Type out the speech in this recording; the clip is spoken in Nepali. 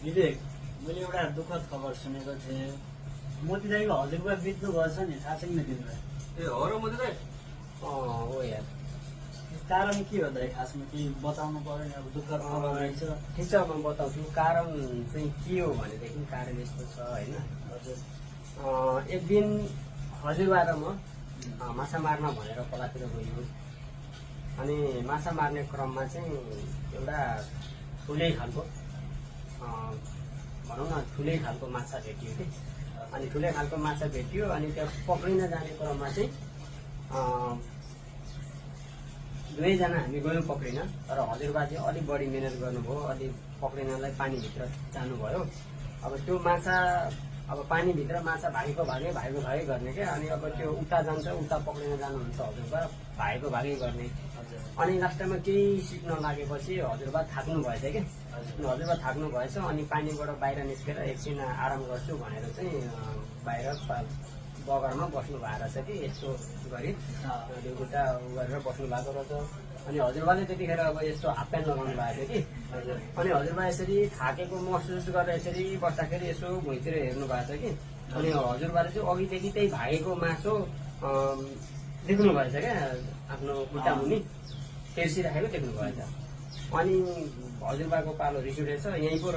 विवेक, मैले एउटा दुःखद खबर सुनेको थिएँ। मोती दाईको हजुरबा बित्नु भएछ नि, थाहा छैन तिमीलाई? ए हो र मोती दाई? हो यार, कारण के हो दाई? खासमा केही बताउनु पर्यो नि, अब दुःखद खबर रहेछ। ठिक छ, म बताउँछु। कारण चाहिँ के हो भनेदेखि कारण यस्तो छ होइन। हजुर, एक दिन हजुरबा र म माछा मार्न भनेर खोलातिर गयौँ। अनि माछा मार्ने क्रममा चाहिँ एउटा ठुलै खालको भनौँ न ठुलै खालको माछा भेटियो कि। अनि ठुलै खालको माछा भेटियो अनि त्यो पक्रिन जाने क्रममा चाहिँ दुवैजना हामी गयौँ पक्रिन। तर हजुरबा चाहिँ अलिक बढी मिहिनेत गर्नुभयो, अलिक पक्रिनलाई पानीभित्र जानुभयो। अब त्यो माछा अब पानीभित्र माछा भागेको भागै गर्ने क्या। अनि अब त्यो उता जान्छ, उता पक्रिन जानुहुन्छ हजुरबा, भागेको भागै गर्ने। हजुर, अनि लास्टमा केही सिक्न लागेपछि हजुरबा थाक्नु भएछ कि। हजुरबा थाक्नु भएछ अनि पानीबाट बाहिर निस्केर एकछिन आराम गर्छु भनेर चाहिँ बाहिर बगरमा बस्नु भएको रहेछ कि। यस्तो गरी खुट्टा गरेर बस्नु भएको रहेछ। अनि हजुरबाले त्यतिखेर अब यस्तो हाफ प्यान्ट लगाउनु भएको थियो कि। अनि हजुरबा यसरी थाकेको महसुस गरेर यसरी बस्दाखेरि यसो भुइँतिर हेर्नु भएको छ कि। अनि हजुरबाले चाहिँ अघिदेखि त्यही भागेको मासु देख्नु भएछ क्या, आफ्नो खुट्टा मुनि तेर्सिराखेको देख्नु भएछ। अनि हजुरबाको पालो रिस उठेछ, यहीँ पो